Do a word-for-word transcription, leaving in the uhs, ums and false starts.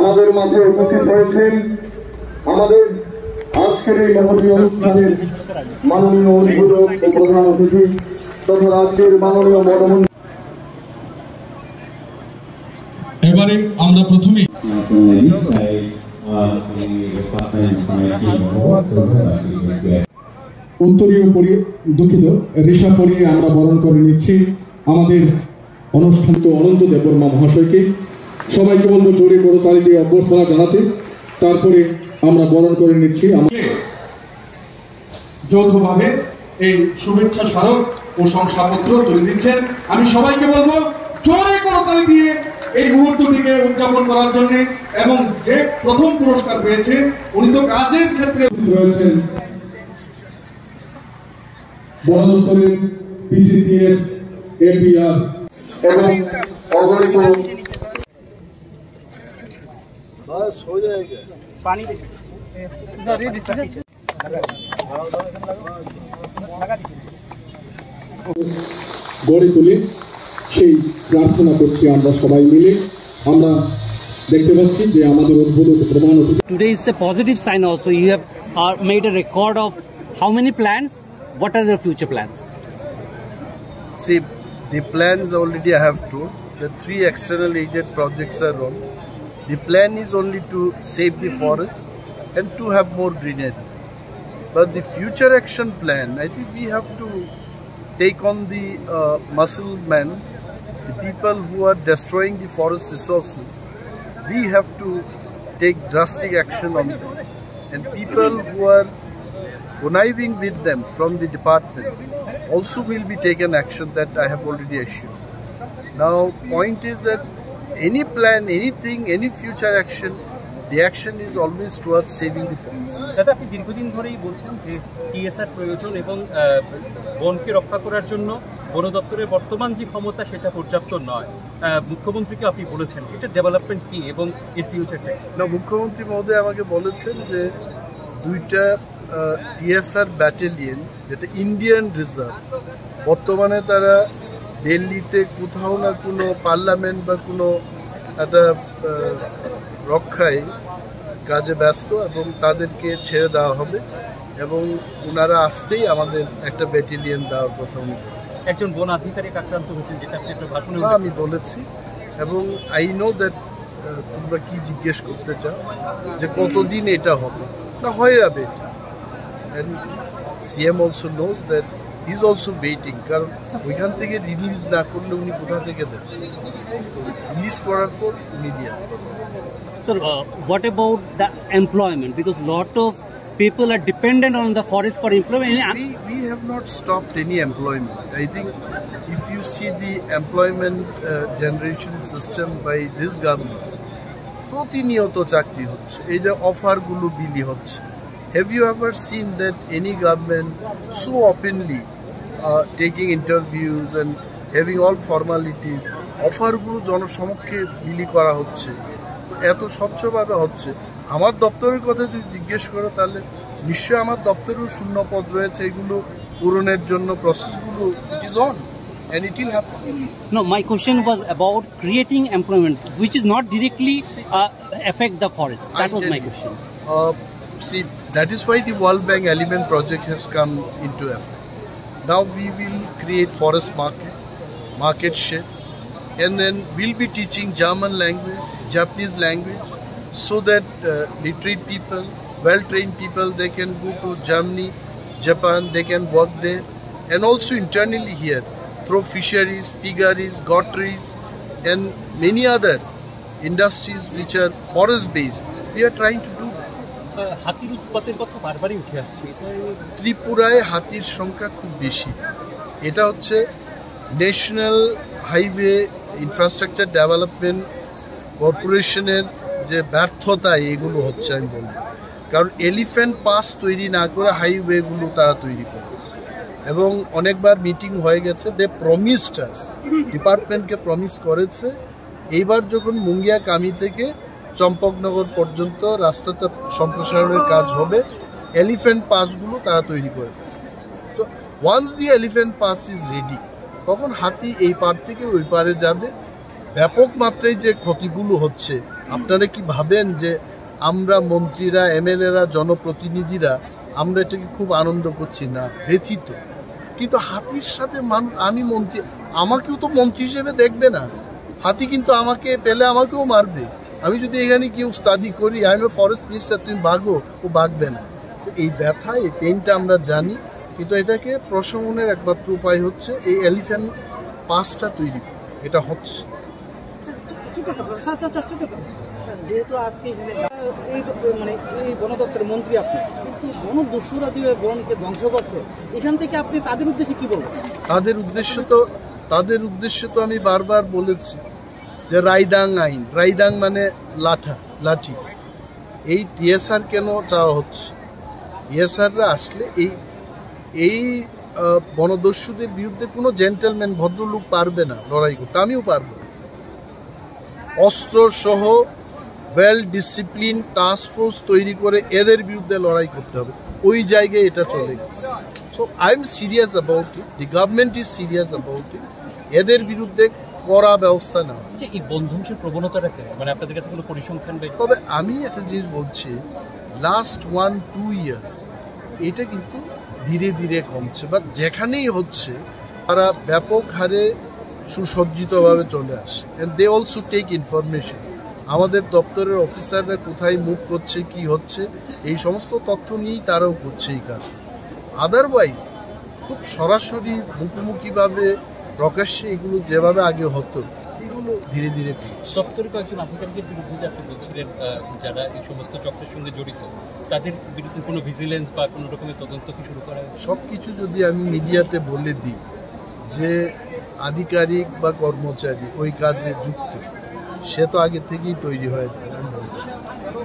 আমাদের মাঝে উপস্থিত হয়েছেন আমাদের আজকের এই মহতী অনুষ্ঠানের মাননীয় উদ্বোধক ও প্রধান অতিথি তথা রাজ্যের মাননীয় মঠমন্ত্রী। এবারে আমরা প্রথমে উত্তরীয় পরি-, দুঃখিত, ঋষা পরিয়ে আমরা বরণ করে নিচ্ছি আমাদের অনুষ্ঠানিত অনন্ত দেববর্মা মহাশয়কে। সবাইকে বলবো জোরে করতালি দিয়ে অভ্যর্থনা জানাতে, তারপরে আমরা বরণ করে নিচ্ছি আমার যৌথভাবে এই শুভেচ্ছা স্মারক ও শংসাপত্র তুলে দিচ্ছেন। আমি সবাইকে বলবো জোরে করতালি দিয়ে এই মুহূর্তটিকে উদযাপন করার জন্য। এবং যে প্রথম পুরস্কার পেয়েছে, উনি তো কাজের ক্ষেত্রে রয়েছেন বড় দপ্তরের বিসিসিএফ, এপিআর এবং অগণিত बस हो जाएगा। পানি দিন। স্যার, এই দিচ্ছি, স্যার। গড়ে তুলি সেই প্রার্থনা করছি আমরা সবাই মিলে। আমরা দেখতে পাচ্ছি যে আমাদের উদ্বোধক প্রধান অতিথি Today is a positive sign also. You have uh, made a record of how many plants? What are the future plans? See, the plans already I have told. The three external aided projects are on. The plan is only to save the forest and to have more greenery. But the future action plan, I think we have to take on the uh, muscle men, the people who are destroying the forest resources. We have to take drastic action on them. And people who are conniving with them from the department also will be taken action that I have already assured. Now, point is that any plan, anything, any future action, the action is always towards saving the forest. দাদা, আপনি দীর্ঘদিন ধরেই বলছেন যে টিএসআর প্রয়োজন এবং আহ, বনকে রক্ষা করার জন্য বন দপ্তরের বর্তমান যে ক্ষমতা, সেটা পর্যাপ্ত নয়। আহ, মুখ্যমন্ত্রীকে আপনি বলেছেন, এটা ডেভেলপমেন্ট কি এবং এর ফিউচারটা কি? না, মুখ্যমন্ত্রী মহোদয় আমাকে বলেছেন যে দুইটা টিএসআর ব্যাটালিয়ন, যেটা ইন্ডিয়ান রিজার্ভ, বর্তমানে তারা দিল্লিতে কোথাও না কোনো পার্লামেন্ট বা কোনো একটা আহ, রক্ষায় কাজে ব্যস্ত এবং তাদেরকে ছেড়ে দেওয়া হবে এবং ওনারা আসতেই আমাদের একটা ব্যাটালিয়ন দেওয়ার কথা উনি বলেছেন। একজন বন আধিকারিক আক্রান্ত হয়েছেন, যেটা আপনি আপনার ভাষণে হ্যাঁ, উল্লেখ আমি বলেছি এবং আই নো দ্যাট তোমরা কি জিজ্ঞেস করতে চাও যে কতদিন এটা হবে, না হয়ে যাবে এটা। And CM also knows that he is also waiting, কারণ ওইখান থেকে রিলিজ না করলে উনি কোথা থেকে দেবেন? রিলিজ করার পর উনি দিয়ে দেবেন। Sir, uh, what about the employment? Because lot of people are dependent on the forest for employment. And we, we have not stopped any employment. I think if you see the employment uh, generation system by this government, প্রতিনিয়ত চাকরি হচ্ছে, এই যে অফারগুলো বিলি হচ্ছে, have you ever seen that any government so openly uh, taking interviews and having all formalities, অফারগুলো জনসমক্ষে বিলি করা হচ্ছে, এত স্বচ্ছভাবে হচ্ছে? আমার দপ্তরের কথা যদি জিজ্ঞেস করো, তাহলে নিশ্চয়ই আমার দপ্তরেও শূন্য পদ রয়েছে, এগুলো পূরণের জন্য প্রসেসগুলো, it is on and it will happen. No, my question was about creating employment, which is not directly uh, affect the forest. That was my question. Uh, see, that is why the World Bank Element Project has come into effect. Now we will create forest market, market sheds, and then we'll be teaching German language, Japanese language, so that uh, literate people, well-trained people, they can go to Germany, Japan, they can work there, and also internally here through fisheries, piggeries, gotteries, and many other industries which are forest based, we are trying to do that. আহ, হাতির উৎপাতের কথা বারবারই উঠে আসছে। ত্রিপুরায় হাতির সংখ্যা খুব বেশি। এটা হচ্ছে ন্যাশনাল হাইওয়ে ইনফ্রাস্ট্রাকচার ডেভেলপমেন্ট কর্পোরেশনের যে ব্যর্থতায় এগুলো হচ্ছে, আমি বলবো। কারণ এলিফ্যান্ট পাস তৈরি না করে হাইওয়েগুলো তারা তৈরি করেছে এবং অনেকবার মিটিং হয়ে গেছে। They promised us, ডিপার্টমেন্টকে প্রমিস করেছে এইবার যখন মুঙ্গিয়া কামি থেকে চম্পকনগর পর্যন্ত রাস্তাটা সম্প্রসারণের কাজ হবে, এলিফ্যান্ট পাসগুলো তারা তৈরি করে দেবে। তো once the elephant pass is ready, তখন হাতি এই পার থেকে ওই পারে যাবে। ব্যাপক মাত্রায় যে ক্ষতিগুলো হচ্ছে, আপনারা কি ভাবেন যে আমরা মন্ত্রীরা, এমএলএরা, জনপ্রতিনিধিরা আমরা এটাকে খুব আনন্দ করছি? না, ব্যথিত। কিন্তু হাতির সাথে মানুষ, আমি মন্ত্রী, আমাকেও তো মন্ত্রী হিসেবে দেখবে না। হাতি কিন্তু আমাকে পেলে আমাকেও মারবে। আমি যদি এখানে গিয়ে উস্তাদি করি, "I am a forest minister", তুমি ভাগো, ও ভাগবে না। তো এই ব্যথা, এই পেইনটা আমরা জানি, কিন্তু এটাকে প্রশমনের একমাত্র উপায় হচ্ছে এই এলিফ্যান্ট পাসটা তৈরি করা। এটা হচ্ছে। স্যার, ছো-, ছোট্ট একটা প্রশ্ন, স্যার, স্যার, ছোট্ট একটা প্রশ্ন। যেহেতু আজকে এখানে এই দ-, মানে এই বন দপ্তরের মন্ত্রী আপনি, কিন্তু বন দস্যুরা যে বনকে ধ্বংস করছে, এখান থেকে আপনি তাদের উদ্দেশ্যে কি বলবেন? তাদের উদ্দেশ্য তো, তাদের উদ্দেশ্য তো আমি বারবার বলেছি যে রাইদাং আইন, রাইদাং মানে লাঠা, লাঠি। এই টিএসআর কেন চাওয়া হচ্ছে? টিএসআররা আসলে এই, এই, আহ, বনদস্যুদের বিরুদ্ধে কোনো জেন্টলম্যান, ভদ্রলোক পারবে না লড়াই করতে, আমিও পারবো না। অস্ত্র সহ ওয়েল ডিসিপ্লিন টাস্ক ফোর্স তৈরি করে এদের বিরুদ্ধে লড়াই করতে হবে। ওই জায়গায় এটা চলে গেছে। So I am serious about it, the government is serious about it. এদের বিরুদ্ধে কড়া ব্যবস্থা নেওয়া। আচ্ছা, এই বন ধ্বংসের প্রবণতাটা কেন? মানে, আপনাদের কাছে কোনো পরিসংখ্যান বা তবে আমি একটা জিনিস বলছি, লাস্ট ওয়ান টু ইয়ার্স এটা কিন্তু ধীরে ধীরে কমছে, বা যেখানেই হচ্ছে তারা ব্যাপক হারে সুসজ্জিতভাবে চলে আসে, and they also take information। আমাদের দপ্তরের অফিসাররা কোথায় মুভ করছে, কি হচ্ছে, এই সমস্ত তথ্য নিয়েই তারাও করছে এই কাজ। আদারওয়াইজ খুব সরাসরি মুখোমুখিভাবে প্রকাশ্যে এগুলো যেভাবে আগে হতো, এগুলো ধীরে ধীরে কমছে। দপ্তরের কয়েকজন আধিকারিকের বিরুদ্ধে যে আপনি বলছিলেন, আহ, যারা এই সমস্ত চক্রের সঙ্গে জড়িত, তাদের বিরুদ্ধে কোনো ভিজিলেন্স বা কোনো রকমের তদন্ত কি শুরু করা হয়েছে? সব কিছু যদি আমি মিডিয়াতে বলে দিই যে আধিকারিক বা কর্মচারী ওই কাজে যুক্ত, সে তো আগে থেকেই তৈরি হয়ে থাকে, আমি বলবো।